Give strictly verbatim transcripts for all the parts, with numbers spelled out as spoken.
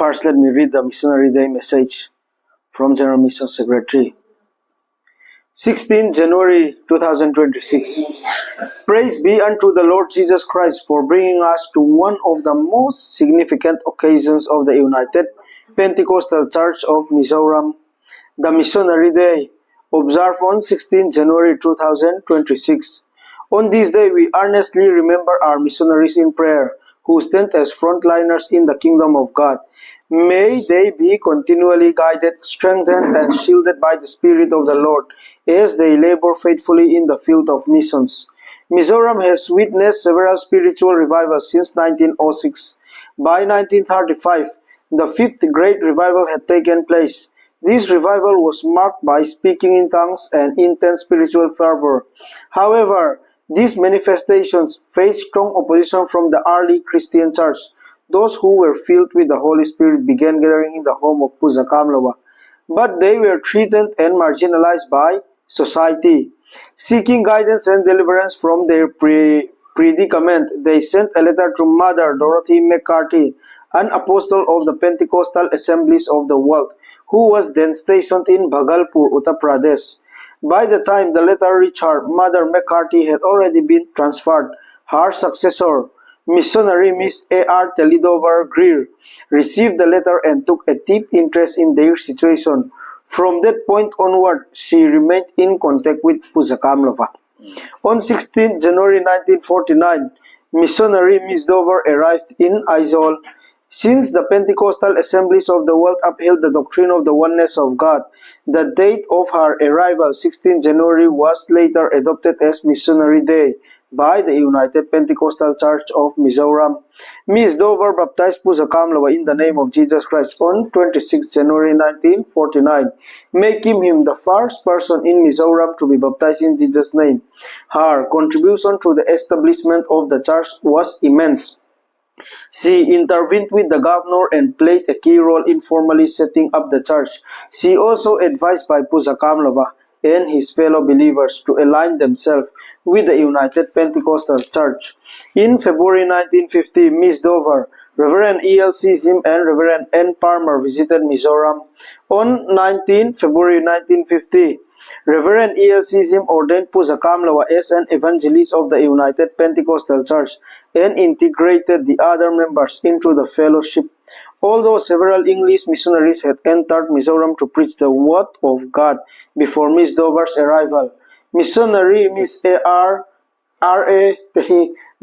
First, let me read the Missionary Day message from General Mission Secretary. sixteen January two thousand twenty-six. Praise be unto the Lord Jesus Christ for bringing us to one of the most significant occasions of the United Pentecostal Church of Mizoram, the Missionary Day, observed on sixteen January two thousand twenty-six. On this day, we earnestly remember our missionaries in prayer who stand as frontliners in the kingdom of God. May they be continually guided, strengthened, and shielded by the Spirit of the Lord as they labor faithfully in the field of missions. Mizoram has witnessed several spiritual revivals since nineteen oh six. By nineteen thirty-five, the fifth great revival had taken place. This revival was marked by speaking in tongues and intense spiritual fervor. However, these manifestations faced strong opposition from the early Christian church. Those who were filled with the Holy Spirit began gathering in the home of Puza Kamlova, but they were threatened and marginalized by society. Seeking guidance and deliverance from their pre- predicament, they sent a letter to Mother Dorothy McCarthy, an apostle of the Pentecostal Assemblies of the World, who was then stationed in Bhagalpur, Uttar Pradesh. By the time the letter reached her, Mother McCarthy had already been transferred. Her successor, missionary Miss A R Telidover Greer, received the letter and took a deep interest in their situation. From that point onward, she remained in contact with Puza Kamlova. On sixteenth January nineteen forty-nine, missionary Miss Dover arrived in Aizawl. Since the Pentecostal Assemblies of the World upheld the doctrine of the oneness of God, the date of her arrival, sixteenth January, was later adopted as Missionary Day by the United Pentecostal Church of Mizoram. Miss Dover baptized Puza Kamlova in the name of Jesus Christ on twenty-sixth January nineteen forty-nine, making him the first person in Mizoram to be baptized in Jesus' name. Her contribution to the establishment of the church was immense. She intervened with the governor and played a key role in formally setting up the church. She also advised by Puza Kamlova and his fellow believers to align themselves with the United Pentecostal Church. In February nineteen fifty, Miss Dover Reverend E L C Zim and Reverend N Parmer visited Mizoram. On nineteenth February nineteen fifty, Reverend E L C Zim ordained Pu Zakamlawa as an evangelist of the United Pentecostal Church and integrated the other members into the fellowship. Although several English missionaries had entered Mizoram to preach the word of God before Miss Dover's arrival, missionary Miss A R R A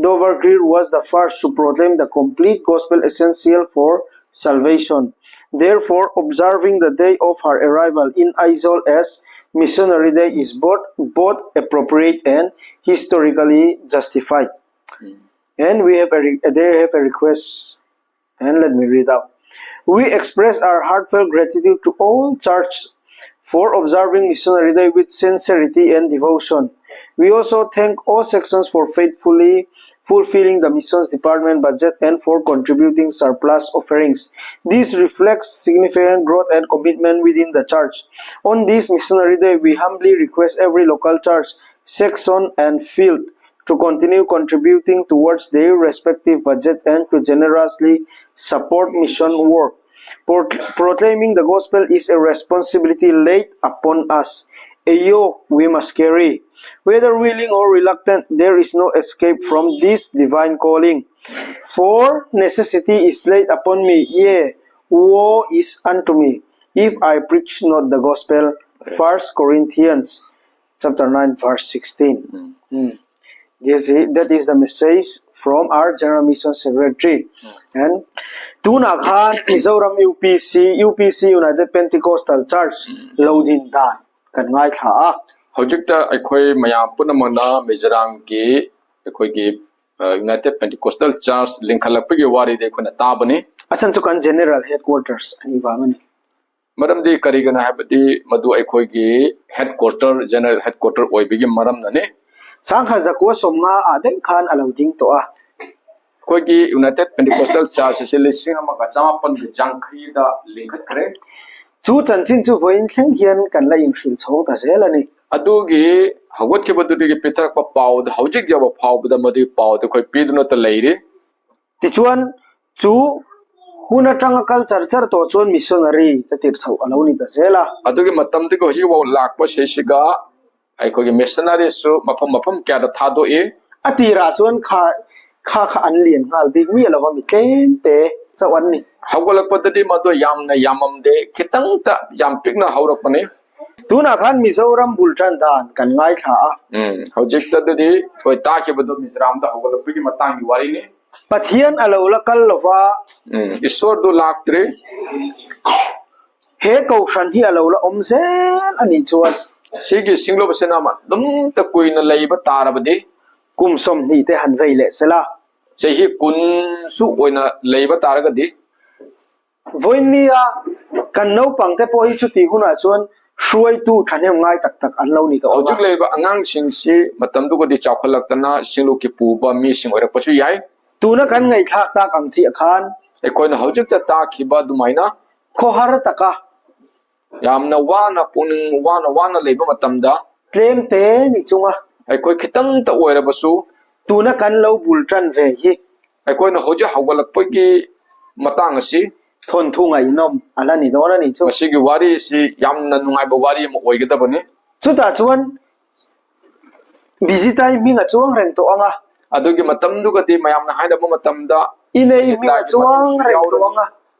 Dover Greer was the first to proclaim the complete gospel essential for salvation. Therefore, observing the day of her arrival in Aizawl as Missionary Day is both, both appropriate and historically justified. And we have a re- they have a request, and let me read out. We express our heartfelt gratitude to all churches for observing Missionary Day with sincerity and devotion. We also thank all sections for faithfully fulfilling the missions department budget and for contributing surplus offerings. This reflects significant growth and commitment within the church. On this Missionary Day, we humbly request every local church, section, and field to continue contributing towards their respective budget and to generously support mission work. Pro- proclaiming the gospel is a responsibility laid upon us, a yoke we must carry. Whether willing or reluctant, there is no escape from this divine calling. For necessity is laid upon me, yea, woe is unto me, if I preach not the gospel. First Corinthians chapter nine, verse sixteen. Mm. Yes, he- that is the message from our General Mission Secretary. And tuna khan Mizoram U P C, U P C United Pentecostal Church lo din dan kan ngai thla a. ꯍꯧꯖꯤꯛꯇ ꯑꯩꯈꯣꯏ ꯃꯌꯥꯝ ꯄꯨꯝꯅꯃꯛꯅ ꯃꯤꯖꯣꯔꯥꯝꯒꯤ ꯑꯩꯈꯣꯏꯒꯤ united ꯄꯦꯟꯇꯤꯀꯣꯁꯇꯦꯜ ꯆꯔꯆ ꯂꯤꯡꯈꯠꯂꯛꯄꯒꯤ ꯋꯥꯔꯤꯗꯤ ꯑꯩꯈꯣꯏꯅ ꯇꯥꯕꯅꯤ꯫ Achan chu kan general headquarters ani ba mani. ꯃꯔꯝꯗꯤ ꯀꯔꯤꯒꯤꯅꯣ ꯍꯥꯏꯕꯗꯤ ꯃꯗꯨ ꯑꯩꯈꯣꯏꯒꯤ head quarter, general head quarter ꯑꯣꯏꯕꯒꯤ ꯃꯔꯝꯅꯅꯤ꯫ Sangkhat zakua somnga a deng khan alo ding to a. ꯑꯩꯈꯣꯏꯒꯤ ꯌꯨꯅꯥꯏꯇꯦꯠ ꯄꯦꯟꯇꯤꯀꯣꯁꯇꯦꯜ ꯆꯔꯆ ꯑꯁꯤ ꯂꯤꯁꯤꯡ ꯑꯃꯒ ꯆꯃꯥꯄꯟꯒ ꯌꯥꯡꯈꯩꯗ ꯂꯤꯡꯈꯠꯈ꯭ꯔꯦ꯫ Chu chanchin chu vawiin thleng hian kan la inhril chhawng ta zel a ni. ꯑꯗꯨꯒꯤ ꯍꯧꯒꯠꯈꯤꯕꯗꯨꯗꯒꯤ ꯄꯤꯊꯔꯛꯄ ꯄꯥꯎꯗ ꯍꯧꯖꯤꯛ ꯌꯧꯕ ꯐꯥꯎꯕꯗ ꯃꯗꯨꯒꯤ ꯄꯥꯎꯗꯨ ꯑꯩꯈꯣꯏ ꯄꯤꯗꯨꯅꯇ ꯂꯩꯔꯤ꯫ Tichuan, Chu hun atanga kal char char tawh chuan missionary te tirh chhoh a lo ni ta zel a. ꯑꯗꯨꯒꯤ ꯃꯇꯝꯗꯒꯤ ꯍꯧꯖꯤꯛꯐꯥꯎ ꯂꯥꯛꯄꯁꯤꯁꯤꯒ ꯑꯩꯈꯣꯏꯒꯤ missionaryꯁꯨ ꯃꯐꯝ ꯃꯐꯝ ꯀꯌꯥꯗ ꯊꯥꯗꯣꯛꯏ꯫ A tirah chuan kha, kha kha an lian nghal bik miah lo va, mi tlem te chauh an ni. ꯍꯧꯒꯠꯂꯛꯄꯗꯗꯤ ꯃꯗꯨ ꯌꯥꯝꯅ ꯌꯥꯝꯃꯝꯗꯦ, ꯈꯤꯇꯪꯇ ꯌꯥꯝ ꯄꯤꯛꯅ ꯍꯧꯔꯛꯄꯅꯤ꯫ Tunah khan Mizoram bul ṭan dan kan ngaithla a. ꯎꯝ, ꯍꯧꯖꯤꯛꯇꯗꯤ ꯑꯩꯈꯣꯏ ꯇꯥꯈꯤꯕꯗꯨ ꯃꯤꯖꯣꯔꯥꯝꯗ ꯍꯧꯒꯠꯂꯛꯄꯒꯤ ꯃꯇꯥꯡꯒꯤ ꯋꯥꯔꯤꯅꯤ꯫ Pathian a lo la kal lova. ꯎꯝ, ꯏꯁꯣꯔꯗꯨ ꯂꯥꯛꯇ꯭ꯔꯤ꯫ He kohhran hi a lo la awm zel a nih chuan꯫ ꯁꯤꯒꯤ ꯁꯤꯡꯂꯨꯞ ꯑꯁꯤꯅ ꯑꯗꯨꯝꯇ ꯀꯨꯏꯅ ꯂꯩꯕ ꯇꯥꯔꯕꯗꯤ꯫ Kum sawmhnih te han vei leh sela꯫ ꯆꯍꯤ ꯀꯨꯟꯁꯨ ꯑꯣꯏꯅ ꯂꯩꯕ ꯇꯥꯔꯒꯗꯤ꯫ Vawinia kan naupang te pawh hi chuti hunah chuan hruaitu ṭhahnem ngai tak tak an lo ni tawh ang a. ꯍꯧꯖꯤꯛ ꯂꯩꯔꯤꯕ ꯑꯉꯥꯡꯁꯤꯡꯁꯤ ꯃꯇꯝꯗꯨꯒꯗꯤ ꯆꯥꯎꯈꯠꯂꯛꯇꯅ ꯁꯤꯡꯂꯨꯞꯀꯤ ꯄꯨꯕ ꯃꯤꯁꯤꯡ ꯑꯣꯏꯔꯛꯄꯁꯨ ꯌꯥꯏ꯫ Tuna kan ngaih thlak tak ang chiah khan꯫ ꯑꯩꯈꯣꯏꯅ ꯍꯧꯖꯤꯛꯇ ꯇꯥꯈꯤꯕ ꯑꯗꯨꯃꯥꯏꯅ꯫ Khawhar taka꯫ ꯌꯥꯝꯅ ꯋꯥꯅ, ꯄꯨꯛꯅꯤꯡ ꯋꯥꯅ, ꯋꯥꯅ ꯂꯩꯕ ꯃꯇꯝꯗ꯫ Tlem te ni chunga꯫ ꯑꯩꯈꯣꯏ ꯈꯤꯇꯪꯇ ꯑꯣꯏꯔꯕꯁꯨ꯫ Tuna kan lo bul ṭan ve hi꯫ ꯑꯩꯈꯣꯏꯅ ꯍꯧꯖꯤꯛ ꯍꯧꯒꯠꯂꯛꯄꯒꯤ ꯃꯇꯥꯡ ꯑꯁꯤ꯫ Thawnthu ngaihnawm a la ni dawn a nih chu꯫ ꯃꯁꯤꯒꯤ ꯋꯥꯔꯤꯁꯤ ꯌꯥꯝꯅ ꯅꯨꯡꯉꯥꯏꯕ ꯋꯥꯔꯤ ꯑꯃ ꯑꯣꯏꯒꯗꯕꯅꯤ꯫ Chutah chuan Bizitai hming a chuang reng tawh ang a꯫ ꯑꯗꯨꯒꯤ ꯃꯇꯝꯗꯨꯒꯗꯤ ꯃꯌꯥꯝꯅ ꯍꯥꯏꯅꯕ ꯃꯇꯝꯗ꯫ Inei hming a chuang reng tawh ang a꯫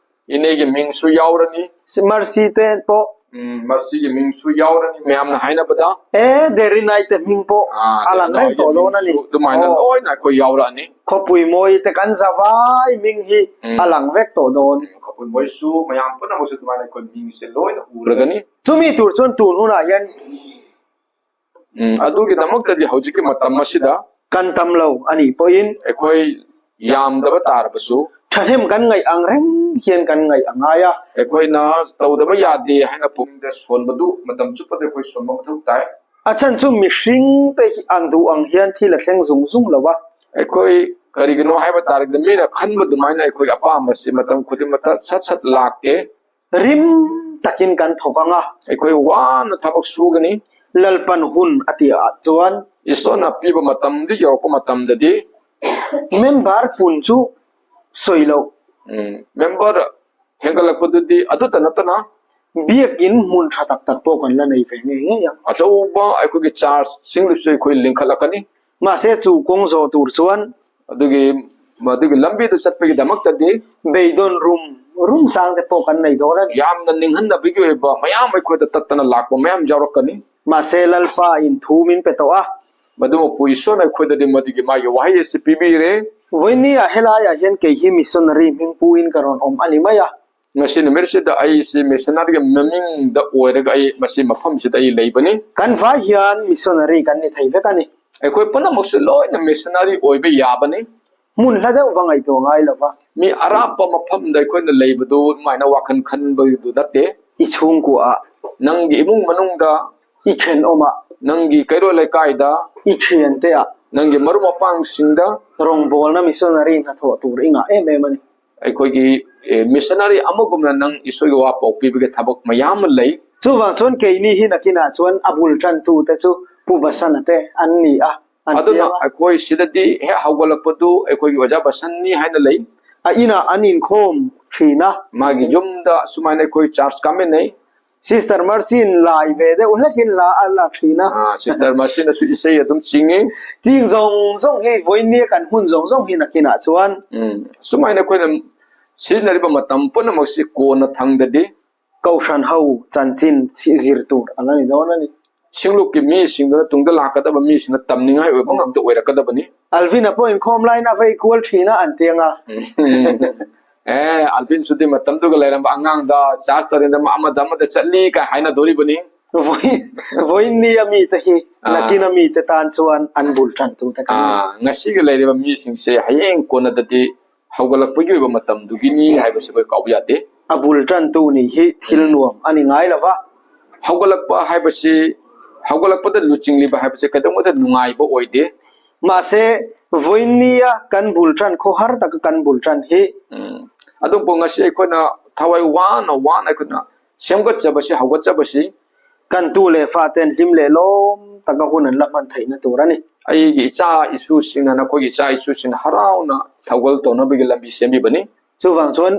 ꯏꯅꯦꯒꯤ ꯃꯤꯡꯁꯨ ꯌꯥꯎꯔꯅꯤ꯫ Mercy te pawh꯫ ꯎꯝ, Mercyꯒꯤ ꯃꯤꯡꯁꯨ ꯌꯥꯎꯔꯅꯤ ꯃꯌꯥꯝꯅ ꯍꯥꯏꯅꯕꯗ꯫ Eh, Derinai te hming pawh a lang reng tawh dawn a ni. ꯑꯗꯨꯃꯥꯏꯅ ꯂꯣꯏꯅ ꯑꯩꯈꯣꯏ ꯌꯥꯎꯔꯛꯑꯅꯤ꯫ Khawpuimawii te kan zavai hming hi a lang vek tawh dawn. ꯎꯝ, ꯈꯋꯥꯄꯨꯏꯃꯣꯏꯁꯨ ꯃꯌꯥꯝ ꯄꯨꯝꯅꯃꯛꯁꯨ ꯑꯗꯨꯃꯥꯏꯅ ꯑꯩꯈꯣꯏ ꯃꯤꯡꯁꯦ ꯂꯣꯏꯅ ꯎꯔꯒꯅꯤ꯫ Chumi tur chuan tun hunah hian ꯎꯝ, ꯑꯗꯨꯒꯤꯗꯃꯛꯇꯗꯤ ꯍꯧꯖꯤꯛꯀꯤ ꯃꯇꯝ ꯑꯁꯤꯗ꯫ Kan tam lo a nih pawhin꯫ ꯑꯩꯈꯣꯏ ꯌꯥꯝꯗꯕ ꯇꯥꯔꯕꯁꯨ꯫ Ṭhahnem kan ngaih ang reng hian kan ngaih a ngai a꯫ ꯑꯩꯈꯣꯏꯅ ꯇꯧꯗꯕ ꯌꯥꯗꯦ ꯍꯥꯏꯅ ꯄꯨꯛꯅꯤꯡꯗ ꯁꯣꯟꯕꯗꯨ ꯃꯇꯝ ꯆꯨꯞꯄꯗ ꯑꯩꯈꯣꯏ ꯁꯣꯟꯕ ꯃꯊꯧ ꯇꯥꯏ꯫ A chhan chu mihring te ang duh ang hian thil a thleng zung zung lo va꯫ ꯑꯩꯈꯣꯏ ꯀꯔꯤꯒꯤꯅꯣ ꯍꯥꯏꯕ ꯇꯥꯔꯒꯗꯤ ꯃꯤꯅ ꯈꯟꯕ ꯑꯗꯨꯃꯥꯏꯅ ꯑꯩꯈꯣꯏꯒꯤ ꯑꯄꯥꯝꯕꯁꯤ ꯃꯇꯝ ꯈꯨꯗꯤꯡꯃꯛꯇ ꯁꯠ ꯁꯠ ꯂꯥꯛꯇꯦ꯫ Rim takin kan thawk ang a꯫ ꯑꯩꯈꯣꯏ ꯋꯥꯅ ꯊꯕꯛ ꯁꯨꯒꯅꯤ꯫ Lalpan hun a tih ah chuan꯫ ꯏꯁꯣꯔꯅ ꯄꯤꯕ ꯃꯇꯝꯗꯨ ꯌꯧꯔꯛꯄ ꯃꯇꯝꯗꯗꯤ꯫ Member pun chu ꯁꯣꯏꯂꯧ꯫ ꯎꯝ, ꯃꯦꯝꯕꯔ ꯍꯦꯟꯒꯠꯂꯛꯄꯗꯨꯗꯤ ꯑꯗꯨꯇ ꯅꯠꯇꯅ ꯕꯦꯛ ꯏꯟ ꯃꯨꯟ ꯊꯥ ꯇꯛ ꯇꯛ ꯄꯣꯛ ꯀꯟ ꯂ ꯅꯩ ꯐꯦꯡꯉꯦ ꯌꯥꯝ꯫ ꯑꯆꯧꯕ ꯑꯩꯈꯣꯏꯒꯤ ꯆꯥꯔꯖꯁꯤꯡꯗꯨꯁꯨ ꯑꯩꯈꯣꯏ ꯂꯤꯡꯈꯠꯂꯛꯀꯅꯤ꯫ ꯃꯥꯁꯦ ꯆꯨ ꯀꯣꯡ ꯖꯣ ꯇꯨꯔ ꯆꯨꯋꯟ꯫ ꯑꯗꯨꯒꯤ ꯃꯗꯨꯒꯤ ꯂꯝꯕꯤꯗꯨ ꯆꯠꯄꯒꯤꯗꯃꯛꯇꯗꯤ ꯕꯦꯗꯣꯟ ꯔꯨꯝ ꯔꯨꯝ ꯆꯥꯡꯗ ꯄꯣꯛ ꯀꯟ ꯅꯩꯗꯣꯔꯅꯤ꯫ ꯌꯥꯝꯅ ꯅꯤꯡꯍꯟꯅꯕꯒꯤ ꯑꯣꯏꯕ ꯃꯌꯥꯝ ꯑꯩꯈꯣꯏꯗ ꯇꯠꯇꯅ ꯂꯥꯛꯄ ꯃꯌꯥꯝ ꯌꯥꯎꯔꯛꯀꯅꯤ꯫ ꯃꯥꯁꯦ ꯂꯜꯄꯥ ꯏꯟ ꯊꯨ ꯃꯤꯟ ꯄꯦꯇꯣꯛꯑ꯫ ꯃꯗꯨꯃꯛꯄꯨ ꯏꯁꯣꯔꯅ ꯑꯩꯈꯣꯏꯗꯗꯤ ꯃꯗꯨꯒꯤ ꯃꯥꯒꯤ ꯋꯥꯍꯩ ꯑꯁꯤ ꯄꯤꯕꯤꯔꯦ꯫ ꯋꯤꯟꯅꯤ ꯑꯍꯦꯂꯥ ꯌꯥꯍꯦꯟ ꯀꯩꯍꯤ ꯃꯤꯁꯣꯅꯔꯤ ꯃꯤꯡ ꯄꯨ ꯏꯟ ꯀꯔꯣꯟ ꯑꯣꯝ ꯑꯅꯤꯃꯌꯥ꯫ ꯉꯁꯤ ꯅꯨꯃꯤꯠꯁꯤꯗ ꯑꯩꯁꯤ ꯃꯤꯁꯅꯔꯤꯒꯤ ꯃꯃꯤꯡꯗ ꯑꯣꯏꯔꯒ ꯑꯩ ꯃꯁꯤ ꯃꯐꯝꯁꯤꯗ ꯑꯩ ꯂꯩꯕꯅꯤ꯫ ꯀꯟꯐꯥ ꯍꯤꯌꯥꯟ ꯃꯤꯁꯣꯅꯔꯤ ꯀꯟꯅꯤ ꯊꯩꯕ ꯀꯅꯤ꯫ ꯑꯩꯈꯣꯏ ꯄꯨꯝꯅꯃꯛꯁꯨ ꯂꯣꯏꯅ ꯃꯤꯁꯅꯔꯤ ꯑꯣꯏꯕ ꯌꯥꯕꯅꯤ꯫ ꯃꯨꯟ ꯍꯗ ꯎꯕ ꯉꯥꯏꯇꯣ ꯉꯥꯏꯂꯕ꯫ ꯃꯤ ꯑꯔꯥꯞꯄ ꯃꯐꯝꯗ ꯑꯩꯈꯣꯏꯅ ꯂꯩꯕꯗꯨ ꯑꯗꯨꯃꯥꯏꯅ ꯋꯥꯈꯜ ꯈꯟꯕꯗꯨ ꯅꯠꯇꯦ꯫ ꯏꯁꯨꯡ ꯀꯨꯑ꯫ ꯅꯪꯒꯤ ꯏꯃꯨꯡ ꯃꯅꯨꯡꯗ, ꯏꯈꯦꯟ ꯑꯣꯃ꯫ ꯅꯪꯒꯤ ꯀꯩꯔꯣꯜ ꯂꯩꯀꯥꯏꯗ, ꯏꯈꯦꯟ ꯇꯦꯌꯥ꯫ ꯅꯪꯒꯤ ꯃꯔꯨꯞ ꯃꯄꯥꯡꯁꯤꯡꯗ, ꯔꯣꯡꯕꯣꯜꯅ ꯃꯤꯁꯣꯅꯔꯤ ꯅꯊꯣ ꯇꯨꯔ ꯏꯉꯥ ꯑꯦ ꯃꯦꯃꯅꯤ꯫ ꯑꯩꯈꯣꯏꯒꯤ ꯃꯤꯁꯅꯔꯤ ꯑꯃꯒꯨꯝꯅ ꯅꯪ ꯏꯁꯣꯔꯒꯤ ꯋꯥ ꯄꯥꯎ ꯄꯤꯕꯒꯤ ꯊꯕꯛ ꯃꯌꯥꯝ ꯑꯃ ꯂꯩ꯫ ꯆꯨꯕ ꯆꯣꯟ ꯀꯩꯅꯤ ꯍꯤꯅ ꯀꯤꯅ ꯆꯣꯟ ꯑꯕꯨꯜ ꯆꯟ ꯇꯨ ꯇꯦ ꯆꯨ ꯄꯨꯕ ꯁꯅ ꯇꯦ ꯑꯟꯅꯤ ꯑ꯫ ꯑꯗꯨꯅ ꯑꯩꯈꯣꯏ ꯁꯤꯗꯗꯤ ꯍꯦꯛ ꯍꯧꯒꯠꯂꯛꯄꯗꯨ ꯑꯩꯈꯣꯏꯒꯤ ꯑꯣꯖꯥ ꯕꯁꯟꯅꯤ ꯍꯥꯏꯅ ꯂꯩ꯫ ꯑ ꯏꯅ ꯑꯅꯤꯟ ꯈꯣꯝ ꯊꯤꯅ꯫ ꯃꯥꯒꯤ ꯌꯨꯝꯗ ꯁꯨꯃꯥꯏꯅ ꯑꯩꯈꯣꯏ ꯆꯥꯔꯖ ꯀꯥꯃꯤꯟꯅꯩ꯫ ꯁꯤꯁꯇꯔ ꯃꯔꯁꯤꯟ ꯂꯥꯏꯕꯦꯗ ꯎꯂꯛꯀꯤꯟ ꯂꯥ ꯑꯜꯂꯥ ꯊꯤꯅ꯫ ꯑꯥ, ꯁꯤꯁꯇꯔ ꯃꯔꯁꯤꯅꯁꯨ ꯏꯁꯩ ꯑꯗꯨꯝ ꯆꯤꯡꯉꯤ꯫ ꯇꯤꯡ ꯖꯣꯡ ꯖꯣꯡ ꯍꯤ ꯚꯣꯏꯅꯤ ꯀꯟ ꯍꯨꯟ ꯖꯣꯡ ꯖꯣꯡ ꯍꯤꯅ ꯀꯤꯅ ꯆꯨꯋꯥꯟ꯫ ꯎꯝ, ꯁꯨꯃꯥꯏꯅ ꯑꯩꯈꯣꯏꯅ ꯁꯤꯖꯤꯟꯅꯔꯤꯕ ꯃꯇꯝ ꯄꯨꯝꯅꯃꯛꯁꯤ ꯀꯣꯟꯅ ꯊꯪꯗꯗꯤ ꯀꯧꯁꯟ ꯍꯧ ꯆꯟꯆꯤꯟ ꯁꯤꯖꯤꯔ ꯇꯨꯔ ꯑꯂꯅꯤ ꯗꯣꯅꯅꯤ꯫ ꯁꯤꯡꯂꯨꯞꯀꯤ ꯃꯤꯁꯤꯡꯗꯨꯅ ꯇꯨꯡꯗ ꯂꯥꯛꯀꯗꯕ ꯃꯤꯁꯤꯡꯅ ꯇꯝꯅꯤꯡꯉꯥꯏ ꯑꯣꯏꯕ ꯉꯥꯛꯇ ꯑꯣꯏꯔꯛꯀꯗꯕꯅꯤ꯫ ꯑꯜꯚꯤꯟ ꯑꯄꯣ ꯏꯟꯈꯣꯝ ꯂꯥꯏꯟ ꯑꯐꯩ ꯀꯣꯜ ꯊꯤꯅ ꯑꯟꯇꯦꯉꯥ꯫ ꯑꯦ, ꯑꯜꯚꯤꯟ ꯁꯨꯗꯤ ꯃꯇꯝꯗꯨꯒ ꯂꯩꯔꯝꯕ ꯑꯉꯥꯡꯗ ꯆꯥꯔꯖ ꯇꯧꯔꯤꯉꯩꯗ ꯑꯃꯗ ꯑꯃꯗ ꯆꯠꯂꯤ ꯀꯥꯏ ꯍꯥꯏꯅꯗꯣꯔꯤꯕꯅꯤ꯫ ꯚꯣꯏ- ꯚꯣꯏꯅꯤ ꯑꯃꯤ ꯇꯍꯤ ꯅꯀꯤꯅ ꯃꯤ ꯇ ꯇꯥꯟ ꯆꯨꯋꯥꯟ ꯑꯟꯕꯨꯜ ꯇꯟ ꯇꯨ ꯇ ꯀꯟ꯫ ꯑꯥ, ꯉꯁꯤꯒꯤ ꯂꯩꯔꯤꯕ ꯃꯤꯁꯤꯡꯁꯦ ꯍꯌꯦꯡ ꯀꯣꯟꯅꯗꯗꯤ ꯍꯧꯒꯠꯂꯛꯄꯒꯤ ꯑꯣꯏꯕ ꯃꯇꯝꯗꯨꯒꯤꯅꯤ ꯍꯥꯏꯕꯁꯤ ꯑꯩꯈꯣꯏ ꯀꯥꯎꯕ ꯌꯥꯗꯦ꯫ ꯑꯕꯨꯜ ꯇꯟ ꯇꯨꯅꯤ ꯍꯤ ꯊꯤꯜ ꯅꯨꯋꯝ ꯑꯅꯤ ꯉꯥꯏꯂꯕ꯫ ꯍꯧꯒꯠꯂꯛꯄ ꯍꯥꯏꯕꯁꯤ, ꯍꯧꯒꯠꯂꯛꯄꯗ ꯂꯨꯆꯤꯡꯂꯤꯕ ꯍꯥꯏꯕꯁꯤ ꯀꯩꯗꯧꯉꯩꯗ ꯅꯨꯡꯉꯥꯏꯕ ꯑꯣꯏꯗꯦ꯫ ꯃꯥꯁꯦ ꯚꯣꯏꯅꯤꯌ ꯀꯟꯕꯨꯜ ꯇꯟ ꯈꯣꯍꯔ ꯇ ꯀꯟꯕꯨꯜ ꯇꯟ ꯍꯤ꯫ ꯎꯝ꯫ ꯑꯗꯨꯕꯨ ꯉꯁꯤ ꯑꯩꯈꯣꯏꯅ ꯊꯋꯥꯏ ꯋꯥꯅ ꯋꯥꯅ ꯑꯩꯈꯣꯏꯅ ꯁꯦꯝꯒꯠꯆꯕꯁꯤ, ꯍꯧꯒꯠꯆꯕꯁꯤ꯫ ꯀꯟ ꯇꯨ ꯂꯦ ꯐꯥꯇꯦꯟ ꯂꯤꯝ ꯂꯦ ꯂꯣꯝ ꯇ ꯀ ꯍꯨꯅ ꯂꯃꯟ ꯊꯩꯅ ꯇꯨꯔꯅꯤ꯫ ꯑꯩꯒꯤ ꯏꯆꯥ ꯏꯁꯨꯁꯤꯡꯅ, ꯅꯈꯣꯏꯒꯤ ꯏꯆꯥ ꯏꯁꯨꯁꯤꯡꯅ ꯍꯔꯥꯎꯅ ꯊꯧꯒꯜ ꯇꯧꯅꯕꯒꯤ ꯂꯝꯕꯤ ꯁꯦꯝꯕꯤꯕꯅꯤ꯫ Chuvang chuan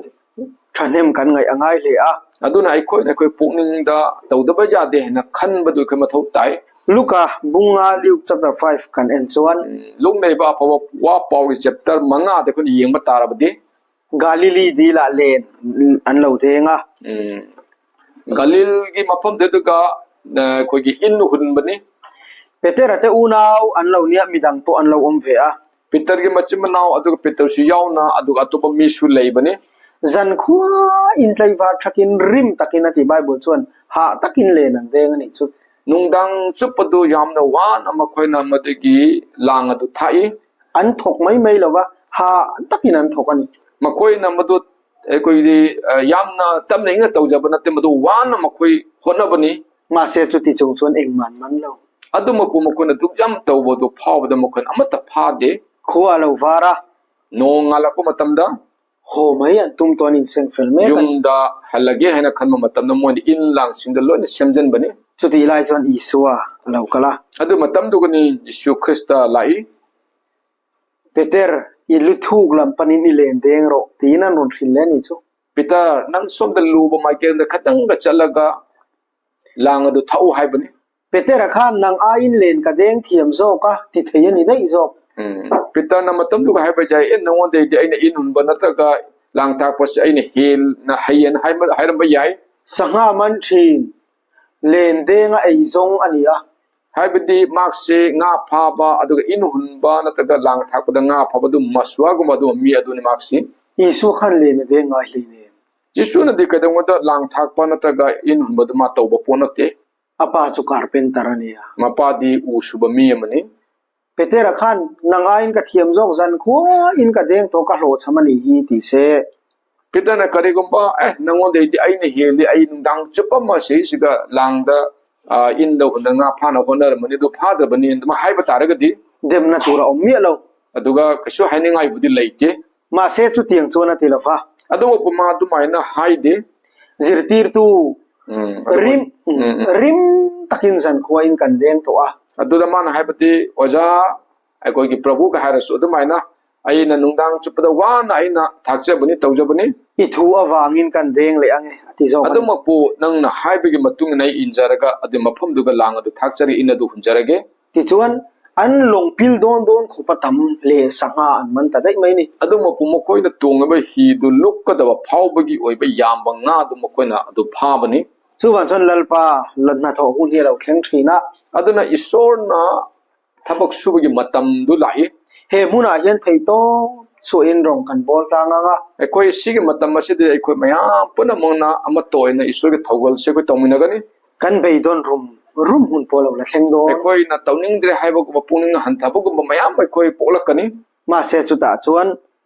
thahnem kan ngaih a ngai hle a. ꯑꯗꯨꯅ ꯑꯩꯈꯣꯏꯅ ꯑꯩꯈꯣꯏ ꯄꯨꯛꯅꯤꯡꯗ ꯇꯧꯗꯕ ꯌꯥꯗꯦ ꯍꯥꯏꯅ ꯈꯟꯕꯗꯨ ꯑꯩꯈꯣꯏ ꯃꯊꯧ ꯇꯥꯏ꯫ Luka bung nga, Luke chapter five kan en chuan, ꯎꯝ, ꯂꯨꯛ ꯅꯩꯕ ꯑꯐꯕ ꯋꯥ ꯄꯥꯎꯒꯤ ꯆꯦꯞꯇꯔ ꯃꯉꯥꯗ ꯑꯩꯈꯣꯏꯅ ꯌꯦꯡꯕ ꯇꯥꯔꯕꯗꯤ, Galili dila len an lo deng a. ꯎꯝ, ꯒꯂꯤꯜꯒꯤ ꯃꯐꯝꯗꯨꯗꯒ, ꯑ, ꯑꯩꯈꯣꯏꯒꯤ ꯏꯟ ꯍꯨꯟꯕꯅꯤ꯫ Petera te unau an lo nia, midang pawh an lo awm ve a. ꯄꯤꯇꯔꯒꯤ ꯃꯆꯤꯟ ꯃꯅꯥꯎ ꯑꯗꯨꯒ ꯄꯤꯇꯔꯁꯨ ꯌꯥꯎꯅ, ꯑꯗꯨꯒ ꯑꯇꯣꯞꯄ ꯃꯤꯁꯨ ꯂꯩꯕꯅꯤ꯫ Zan khua in tlaivar thakin rim takin a ti Bible chuan hah takin len an deng a nih chu. ꯅꯨꯡꯗꯥꯡ ꯆꯨꯞꯄꯗꯨ ꯌꯥꯝꯅ ꯋꯥꯅ ꯃꯈꯣꯏꯅ ꯃꯗꯨꯒꯤ ꯂꯥꯡ ꯑꯗꯨ ꯊꯥꯛꯏ꯫ An thawk mai mai lo va, hah takin an thawk a ni. ꯃꯈꯣꯏꯅ ꯃꯗꯨ ꯑꯩꯈꯣꯏꯒꯤ, ꯑ, ꯌꯥꯝꯅ ꯇꯞꯅ ꯏꯪꯅ ꯇꯧꯖꯕ ꯅꯠꯇꯦ, ꯃꯗꯨ ꯋꯥꯅ ꯃꯈꯣꯏ ꯍꯣꯠꯅꯕꯅꯤ꯫ Mahse chuti chung chuan engman man lo. ꯑꯗꯨꯃꯛꯄꯨ ꯃꯈꯣꯏꯅ ꯑꯗꯨꯛ ꯌꯥꯝ ꯇꯧꯕꯗꯨ ꯐꯥꯎꯕꯗ ꯃꯈꯣꯏꯅ ꯑꯃꯠꯇ ꯐꯥꯗꯦ꯫ Khua lo var a. ꯅꯣꯡ ꯉꯥꯜꯂꯛꯄ ꯃꯇꯝꯗ ꯍꯣ ꯃꯩ ꯑꯗꯨꯝ ꯇꯣꯟ ꯏꯟꯁꯦꯡ ꯐꯤꯜꯃꯦ ꯀꯟ꯫ ꯌꯨꯝꯗ ꯍꯜꯂꯒꯦ ꯍꯥꯏꯅ ꯈꯟꯕ ꯃꯇꯝꯗ ꯃꯣꯏꯅ ꯏꯟ ꯂꯥꯡꯁꯤꯡꯗ ꯂꯣꯏꯅ ꯁꯦꯝꯖꯤꯟꯕꯅꯤ꯫ ꯆꯨꯇꯤ ꯏꯂꯥꯏ ꯆꯣꯟ ꯏꯁꯨꯋꯥ ꯂꯧ ꯀꯂꯥ꯫ ꯑꯗꯨ ꯃꯇꯝꯗꯨꯒꯅꯤ ꯖꯤꯁꯨ ꯈ꯭ꯔꯤꯁꯇ ꯂꯥꯛꯏ꯫ ꯄꯦꯇꯦꯔ, ꯏ ꯂꯨꯊꯨꯛ ꯂꯝ ꯄꯅꯤꯟ ꯏ ꯂꯦꯟ ꯗꯦꯡ ꯔꯣ, ꯇꯤꯅ ꯅꯣꯟ ꯈꯤꯜꯂꯦ ꯅꯤꯆꯨ꯫ ꯄꯤꯇꯔ, ꯅꯪ ꯁꯣꯝꯗ ꯂꯨꯕ ꯃꯥꯏꯀꯩꯗ ꯈꯇꯪꯒ ꯆꯠꯂꯒ ꯂꯥꯡ ꯑꯗꯨ ꯊꯛꯎ ꯍꯥꯏꯕꯅꯤ꯫ ꯄꯦꯇꯦꯔ ꯈꯥꯟ ꯅꯪ ꯑꯥ ꯏꯟ ꯂꯦꯟ ꯀꯗꯦꯡ ꯊꯤꯌꯝ ꯖꯣ ꯀ ꯇꯤꯊꯩꯌ ꯅꯤ ꯗꯩ ꯖꯣ꯫ ꯎꯝ꯫ ꯄꯤꯇꯔꯅ ꯃꯇꯝꯗꯨꯒ ꯍꯥꯏꯕ ꯌꯥꯏ, "ꯑꯦ, ꯅꯉꯣꯟꯗꯩꯗꯤ ꯑꯩꯅ ꯏꯟ ꯍꯨꯟꯕ ꯅꯠꯇ꯭ꯔꯒ ꯂꯥꯡ ꯊꯥꯛꯄꯁꯦ ꯑꯩꯅ ꯍꯦꯟꯅ ꯍꯩꯌꯦꯅ" ꯍꯥꯏꯕ, ꯍꯥꯏꯔꯝꯕ ꯌꯥꯏ꯫ ꯁꯪꯍꯥ ꯃꯟ ꯊꯤ ꯂꯦꯟ ꯗꯦꯡ ꯑꯩ ꯖꯣꯡ ꯑꯅꯤ ꯑ꯫ ꯍꯥꯏꯕꯗꯤ ꯃꯍꯥꯛꯁꯤ ꯉꯥ ꯐꯥꯕ ꯑꯗꯨꯒ ꯏꯟ ꯍꯨꯟꯕ ꯅꯠꯇ꯭ꯔꯒ ꯂꯥꯡ ꯊꯥꯛꯄꯗ ꯉꯥ ꯐꯥꯕ ꯑꯗꯨꯝ ꯃꯁꯨꯋꯥꯒꯨꯝꯕ ꯑꯗꯨꯝꯕ ꯃꯤ ꯑꯗꯨꯅꯤ ꯃꯍꯥꯛꯁꯤ꯫ ꯏꯁꯨ ꯈꯥꯟ ꯂꯦꯟ ꯗꯦꯡ ꯑꯩ ꯂꯦꯟ꯫ ꯖꯤꯁꯨꯅꯗꯤ ꯀꯩꯗꯧꯉꯩꯗ ꯂꯥꯡ ꯊꯥꯛꯄ ꯅꯠꯇ꯭ꯔꯒ ꯏꯟ ꯍꯨꯟꯕꯗꯨ ꯃꯥ ꯇꯧꯕ ꯄꯣꯠ ꯅꯠꯇꯦ꯫ ꯑꯄꯥ ꯆꯨ ꯀꯥꯔꯄꯦꯟꯇꯔ ꯑꯅꯤ ꯑ꯫ ꯃꯄꯥꯗꯤ ꯎ ꯁꯨꯕ ꯃꯤ ꯑꯃꯅꯤ꯫ ꯄꯦꯇꯦꯔ ꯈꯥꯟ ꯅꯪ ꯑꯥ ꯏꯟ ꯀ ꯊꯤꯌꯝ ꯖꯣꯛ ꯖꯟ ꯈꯣ ꯏꯟ ꯀ ꯗꯦꯡ ꯇꯣ ꯀ ꯍ꯭ꯂꯣ ꯆꯃꯅꯤ ꯍꯤ ꯇꯤꯁꯦ꯫ ꯄꯤꯇꯔꯅ ꯀꯔꯤꯒꯨꯝꯕ, "ꯑꯦ, ꯅꯉꯣꯟꯗꯩꯗꯤ ꯑꯩꯅ ꯍꯦꯜꯂꯤ, ꯑꯩ ꯅꯨꯡꯗꯥꯡ ꯆꯨꯞꯄ ꯑꯃ ꯁꯤꯁꯤꯗ ꯂꯥꯡꯗ, ꯑ, ꯏꯟꯗ ꯍꯨꯟꯗ ꯉꯥ ꯐꯥꯅ ꯍꯣꯠꯅꯔꯝꯕꯅꯤ, ꯑꯗꯨ ꯐꯥꯗ꯭ꯔꯕꯅꯤ" ꯑꯗꯨꯃꯥꯏꯅ ꯍꯥꯏꯕ ꯇꯥꯔꯒꯗꯤ, ꯗꯦꯝꯅ ꯇꯨꯔ ꯑꯣꯝ ꯃꯤ ꯑꯂꯧ꯫ ꯑꯗꯨꯒ ꯀꯩꯁꯨ ꯍꯥꯏꯅꯤꯡꯉꯥꯏꯕꯨꯗꯤ ꯂꯩꯇꯦ꯫ ꯃꯥꯁꯦ ꯆꯨ ꯇꯦꯡ ꯆꯨ ꯅꯠꯇꯦ ꯂꯐꯥ꯫ ꯑꯗꯨꯕꯨ ꯃꯥ ꯑꯗꯨꯃꯥꯏꯅ ꯍꯥꯏꯗꯦ꯫ ꯖꯤꯔꯇꯤꯔ ꯇꯨ ꯎꯝ, ꯑꯗꯨꯕꯨ ꯔꯤꯝ, ꯎꯝ, ꯎꯝ, ꯎꯝ꯫ ꯔꯤꯝ ꯇꯥꯀꯤꯟ ꯁꯟ ꯈꯣꯏ ꯏꯟ ꯀꯟꯗꯦꯡ ꯇꯣꯛꯑ꯫ ꯑꯗꯨꯗ ꯃꯥꯅ ꯍꯥꯏꯕꯗꯤ, "ꯑꯣꯖꯥ, ꯑꯩꯈꯣꯏꯒꯤ ꯄ꯭ꯔꯚꯨꯒ ꯍꯥꯏꯔꯁꯨ ꯑꯗꯨꯃꯥꯏꯅ ꯑꯩꯅ ꯅꯨꯡꯗꯥꯡ ꯆꯨꯞꯄꯗ ꯋꯥꯅ ꯑꯩꯅ ꯊꯥꯛꯆꯕꯅꯤ, ꯇꯧꯖꯕꯅꯤ꯫ I thu avangin kan deng leh ange, a ti zawk a ni. ꯑꯗꯨꯃꯛꯄꯨ ꯅꯪꯅ ꯍꯥꯏꯕꯒꯤ ꯃꯇꯨꯡ ꯏꯟꯅ ꯑꯩ ꯏꯟꯖꯔꯒ ꯑꯗꯨ ꯃꯐꯝꯗꯨꯒ ꯂꯥꯡ ꯑꯗꯨ ꯊꯥꯛꯆꯔꯤ, ꯏꯟ ꯑꯗꯨ ꯍꯨꯟꯖꯔꯒꯦ꯫ Tichuan, an lawng pil dawn dawn khawpa tam hle sangha an man ta daih mai ni. ꯑꯗꯨꯃꯛꯄꯨ ꯃꯈꯣꯏꯅ ꯇꯣꯡꯂꯤꯕ ꯍꯤꯗꯨ ꯂꯨꯞꯀꯗꯕ ꯐꯥꯎꯕꯒꯤ ꯑꯣꯏꯕ ꯌꯥꯝꯕ ꯉꯥꯗꯨ ꯃꯈꯣꯏꯅ ꯑꯗꯨ ꯐꯥꯕꯅꯤ꯫ Chuvang chuan Lalpa la hnathawh hun hi a lo thleng ṭhin a. ꯑꯗꯨꯅ ꯏꯁꯣꯔꯅ ꯊꯕꯛ ꯁꯨꯕꯒꯤ ꯃꯇꯝꯗꯨ ꯂꯥꯛꯏ꯫ He hmunah hian thei tawp chhuahin rawng kan bawl tlang ang a. ꯑꯩꯈꯣꯏ ꯁꯤꯒꯤ ꯃꯇꯝ ꯑꯁꯤꯗ ꯑꯩꯈꯣꯏ ꯃꯌꯥꯝ ꯄꯨꯝꯅꯃꯛꯅ ꯑꯃꯠꯇ ꯑꯣꯏꯅ ꯏꯁꯣꯔꯒꯤ ꯊꯧꯒꯜꯁꯦ ꯑꯩꯈꯣꯏ ꯇꯧꯃꯤꯟꯅꯒꯅꯤ꯫ Kan beidawn rum rum hun pawh a lo la thleng dawn. ꯑꯩꯈꯣꯏꯅ ꯇꯧꯅꯤꯡꯗ꯭ꯔꯦ ꯍꯥꯏꯕꯒꯨꯝꯕ, ꯄꯨꯛꯅꯤꯡ ꯍꯟꯊꯕꯒꯨꯝꯕ ꯃꯌꯥꯝ ꯑꯩꯈꯣꯏ ꯄꯣꯛꯂꯛꯀꯅꯤ꯫ Mahse, chutah chuan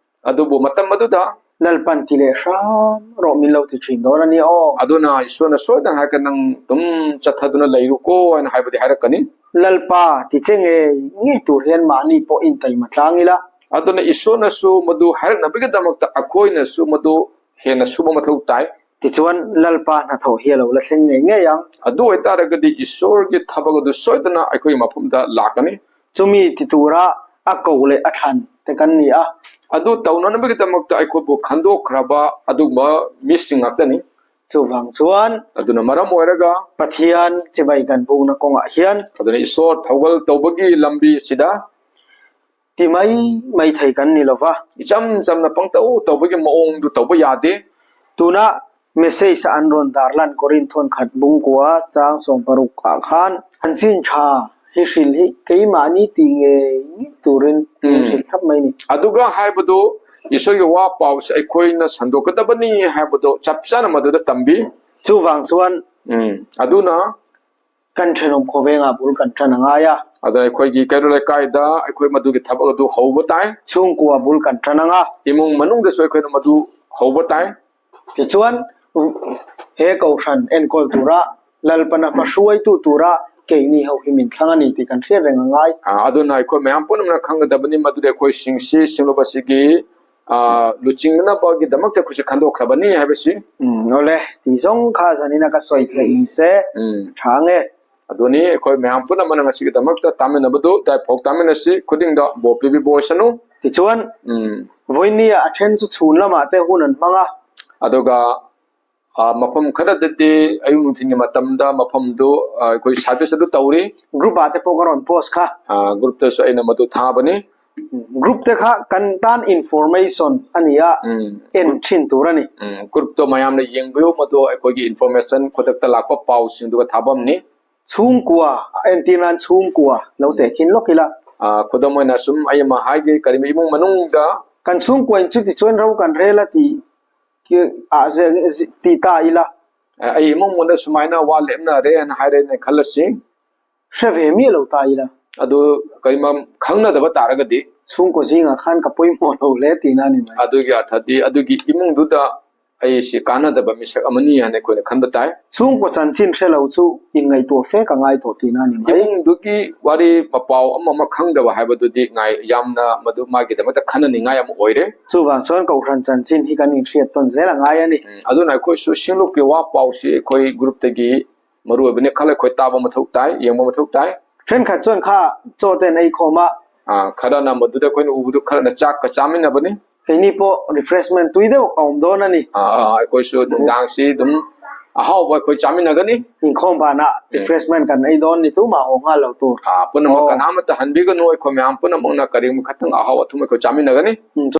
ꯑꯗꯨꯕꯨ ꯃꯇꯝ ꯑꯗꯨꯗ Lalpan ti leh hram rawh min lo ti ṭhin dawn a ni aw. ꯑꯗꯨꯅ ꯏꯁꯣꯔꯅ ꯁꯣꯏꯗꯅ ꯍꯥꯏꯔꯛꯀꯅꯤ, "ꯅꯪ ꯑꯗꯨꯝ ꯆꯠꯊꯗꯨꯅ ꯂꯩꯔꯨꯀꯣ" ꯍꯥꯏꯅ ꯍꯥꯏꯕꯗꯤ ꯍꯥꯏꯔꯛꯀꯅꯤ꯫ Lalpa ti che ngei ngei tur hian mahni pawh in taima tlang ila. ꯑꯗꯨꯅ ꯏꯁꯣꯔꯅꯁꯨ ꯃꯗꯨ ꯍꯥꯏꯔꯛꯅꯕꯒꯤꯗꯃꯛꯇ ꯑꯩꯈꯣꯏꯅꯁꯨ ꯃꯗꯨ ꯍꯦꯟꯅ ꯁꯨꯕ ꯃꯊꯧ ꯇꯥꯏ꯫ Tichuan, Lalpa hnathawh hi a lo la thleng ngei ngei ang. ꯑꯗꯨ ꯑꯣꯏꯇꯥꯔꯒꯗꯤ ꯏꯁꯣꯔꯒꯤ ꯊꯕꯛ ꯑꯗꯨ ꯁꯣꯏꯗꯅ ꯑꯩꯈꯣꯏꯒꯤ ꯃꯐꯝꯗ ꯂꯥꯛꯀꯅꯤ꯫ Chumi ti tura a koh leh a thlan te kan ni a. ꯑꯗꯨ ꯇꯧꯅꯅꯕꯒꯤꯗꯃꯛꯇ ꯑꯩꯈꯣꯏꯕꯨ ꯈꯟꯗꯣꯛꯈ꯭ꯔꯕ ꯑꯗꯨꯒꯨꯝꯕ ꯃꯤꯁꯤꯡ ꯉꯥꯛꯇꯅꯤ꯫ Chuvang chuan ꯑꯗꯨꯅ ꯃꯔꯝ ꯑꯣꯏꯔꯒ Pathian chibai kan bukna kawngah hian ꯑꯗꯨꯅ ꯏꯁꯣꯔ ꯊꯧꯒꯜ ꯇꯧꯕꯒꯤ ꯂꯝꯕꯤ ꯑꯁꯤꯗ ti mai mai thei kan ni lo va. ꯏꯆꯝ ꯆꯝꯅ ꯄꯪꯇꯧ ꯇꯧꯕꯒꯤ ꯃꯑꯣꯡꯗꯨ ꯇꯧꯕ ꯌꯥꯗꯦ꯫ Tuna message-a an rawn dar lan Korinthon khat bung kua chang sawm paruk ah khan, "An chin ṭha hi hril hi keimahni tih ngei ngei turin min Hmm. hril thlap mai ni." ꯑꯗꯨꯒ ꯍꯥꯏꯕꯗꯨ, ꯏꯁꯣꯔꯒꯤ ꯋꯥ ꯄꯥꯎꯁꯦ ꯑꯩꯈꯣꯏꯅ ꯁꯟꯗꯣꯛꯀꯗꯕꯅꯤ ꯍꯥꯏꯕꯗꯣ ꯆꯞ ꯆꯥꯅ ꯃꯗꯨꯗ ꯇꯝꯕꯤ꯫ Chuvang chuan ꯎꯝ, ꯑꯗꯨꯅ kan ṭhenawm khawvenga bul kan ṭan a ngai a. ꯑꯗꯨꯅ ꯑꯩꯈꯣꯏꯒꯤ ꯀꯩꯔꯣꯜ ꯂꯩꯀꯥꯏꯗ ꯑꯩꯈꯣꯏ ꯃꯗꯨꯒꯤ ꯊꯕꯛ ꯑꯗꯨ ꯍꯧꯕ ꯇꯥꯏ꯫ Chhungkua bul kan ṭan ang a. ꯏꯃꯨꯡ ꯃꯅꯨꯡꯗꯁꯨ ꯑꯩꯈꯣꯏꯅ ꯃꯗꯨ ꯍꯧꯕ ꯇꯥꯏ꯫ Tichuan, he kohhran enkawl tura, Lalpana hmahruaitu tura keini ho hi min thlang a ni tih kan hriat reng a ngai. ꯑ, ꯑꯗꯨꯅ ꯑꯩꯈꯣꯏ ꯃꯌꯥꯝ ꯄꯨꯝꯅꯃꯛꯅ ꯈꯪꯒꯗꯕꯅꯤ ꯃꯗꯨꯗꯤ ꯑꯩꯈꯣꯏꯁꯤꯡꯁꯤ ꯁꯤꯡꯂꯨꯕ ꯑꯁꯤꯒꯤ, ꯑ, ꯂꯨꯆꯤꯡꯅꯕꯒꯤꯗꯃꯛꯇ ꯑꯩꯈꯣꯏꯁꯦ ꯈꯟꯗꯣꯛꯈ꯭ꯔꯕꯅꯤ ꯍꯥꯏꯕꯁꯤ꯫ ꯎꯝ, ꯑꯣꯂꯦ, ꯇꯤ ꯖꯣꯡ ꯈꯥ ꯖꯅꯤꯅ ꯀ ꯁꯣꯏ ꯊꯦꯡꯁꯦ꯫ ꯎꯝ꯫ ꯊꯥꯡꯉꯦ꯫ ꯑꯗꯨꯅꯤ ꯑꯩꯈꯣꯏ ꯃꯌꯥꯝ ꯄꯨꯝꯅꯃꯛꯅ ꯉꯁꯤꯒꯤꯗꯃꯛꯇ ꯇꯥꯃꯤꯟꯅꯕꯗꯨ ꯗꯥꯏꯐꯥꯎ ꯇꯥꯃꯤꯟꯅꯁꯤ, ꯈꯨꯗꯤꯡꯗ ꯕꯣꯔ ꯄꯤꯕꯤꯕ ꯑꯣꯏꯁꯅꯨ꯫ Tichuan, um voinia a ṭhen chu chhun lamah te hun an hmang a. ꯑꯗꯨꯒ ꯃꯐꯝ ꯈꯔꯗꯗꯤ ꯑꯌꯨꯛ ꯅꯨꯡꯊꯤꯜꯒꯤ ꯃꯇꯝꯗ ꯃꯐꯝꯗꯨ ꯑꯩꯈꯣꯏ service ꯑꯗꯨ ꯇꯧꯔꯤ꯫ Group-ah te pawh ka rawn post kha. Group-ꯇꯁꯨ ꯑꯩꯅ ꯃꯗꯨ ꯊꯥꯕꯅꯤ꯫ Group-te kha kan tan information a ni a, um en ṭhin tur a ni. ꯎꯝ Group-ꯇꯣ ꯃꯌꯥꯝꯅ ꯌꯦꯡꯕꯤꯌꯨ, ꯃꯗꯨ ꯑꯩꯈꯣꯏꯒꯤ information, ꯈꯨꯗꯛꯇ ꯂꯥꯛꯄ ꯄꯥꯎꯁꯤꯡꯗꯨꯒ ꯊꯥꯐꯝꯅꯤ꯫ Chhungkua, en tir nan chhungkua lo tehkhin lawk ila. ꯈꯨꯗꯝ ꯑꯣꯏꯅ ꯁꯨꯝ ꯑꯩ ꯑꯃ ꯍꯥꯏꯒꯦ, ꯀꯔꯤꯒꯨꯝꯕ ꯏꯃꯨꯡ ꯃꯅꯨꯡꯗ Kan chhungkuain chu tichuan ro kan rel a ti, ki, a, ze, ze, ti ta ila. ꯑꯩ ꯏꯃꯨꯡ ꯃꯅꯨꯡꯗ ꯁꯨꯃꯥꯏꯅ ꯋꯥ ꯂꯦꯞꯅꯔꯦꯅ ꯍꯥꯏꯔꯦꯅ ꯈꯜꯂꯁꯤ꯫ Hre ve miah lo ta ila. ꯑꯗꯨ ꯀꯔꯤꯒꯨꯝꯕ ꯈꯪꯅꯗꯕ ꯇꯥꯔꯒꯗꯤ Chhungkaw zinga khan ka pawimawh lo hle tina a ni mai. ꯑꯗꯨꯒꯤ ꯑꯔꯊꯗꯤ ꯑꯗꯨꯒꯤ ꯏꯃꯨꯡꯗꯨꯗ ꯑꯩꯁꯤ ꯀꯥꯟꯅꯗꯕ ꯃꯤꯁꯛ ꯑꯃꯅꯤ ꯍꯥꯏꯅ ꯑꯩꯈꯣꯏꯅ ꯈꯟꯕ ꯇꯥꯏ꯫ Chhungkaw chanchin hre lo chu inngaihtuah fe ka ngaituah tina a ni mai. ꯏꯃꯨꯡꯗꯨꯒꯤ ꯋꯥꯔꯤ ꯃꯄꯥꯎ ꯑꯃ ꯑꯃ ꯈꯪꯗꯕ ꯍꯥꯏꯕꯗꯨꯗꯤ ꯉꯥꯏ-, ꯌꯥꯝꯅ ꯃꯗꯨ ꯃꯥꯒꯤꯗꯃꯛꯇ ꯈꯟꯅꯅꯤꯡꯉꯥꯏ ꯑꯃ ꯑꯣꯏꯔꯦ꯫ Chuvang chuan kohhran chanchin hi kan inhriat tawn zel a ngai a ni. ꯎꯝ, ꯑꯗꯨꯅ ꯑꯩꯈꯣꯏꯁꯨ ꯁꯤꯡꯂꯨꯞꯀꯤ ꯋꯥ ꯄꯥꯎꯁꯤ ꯑꯩꯈꯣꯏ group-ꯇꯒꯤ ꯃꯔꯨ ꯑꯣꯏꯕꯅꯤ ꯈꯜꯂ ꯑꯩꯈꯣꯏ ꯇꯥꯕ ꯃꯊꯧ ꯇꯥꯏ, ꯌꯦꯡꯕ ꯃꯊꯧ ꯇꯥꯏ꯫ Ṭhenkhat chuan kha chaw ten ei khawm a. ꯑ, ꯈꯔꯅ ꯃꯗꯨꯗ ꯑꯩꯈꯣꯏꯅ ꯎꯕꯗꯨ ꯈꯔꯅ ꯆꯥꯛꯀ ꯆꯥꯃꯤꯟꯅꯕꯅꯤ꯫ Keini pawh refreshment tui deuh ka awm dawn a ni. ꯑ, ꯑ, ꯑꯩꯈꯣꯏꯁꯨ ꯅꯨꯡꯗꯥꯡꯁꯤ ꯑꯗꯨꯝ ꯑꯍꯥꯎꯕ ꯑꯩꯈꯣꯏ ꯆꯥꯃꯤꯟꯅꯒꯅꯤ꯫ Inkhawm bana refreshment kan ei dawn ni, tumah haw nghal lo tur. ꯑ, ꯄꯨꯝꯅꯃꯛ ꯑꯣ꯫ ꯀꯅꯥꯃꯠꯇ ꯍꯟꯕꯤꯒꯅꯨ, ꯑꯩꯈꯣꯏ ꯃꯌꯥꯝ ꯄꯨꯝꯅꯃꯛꯅ ꯀꯔꯤꯒꯨꯝꯕ ꯈꯇꯪ ꯑꯍꯥꯎ ꯑꯊꯨꯝ ꯑꯩꯈꯣꯏ ꯆꯥꯃꯤꯟꯅꯒꯅꯤ꯫ ꯎꯝ,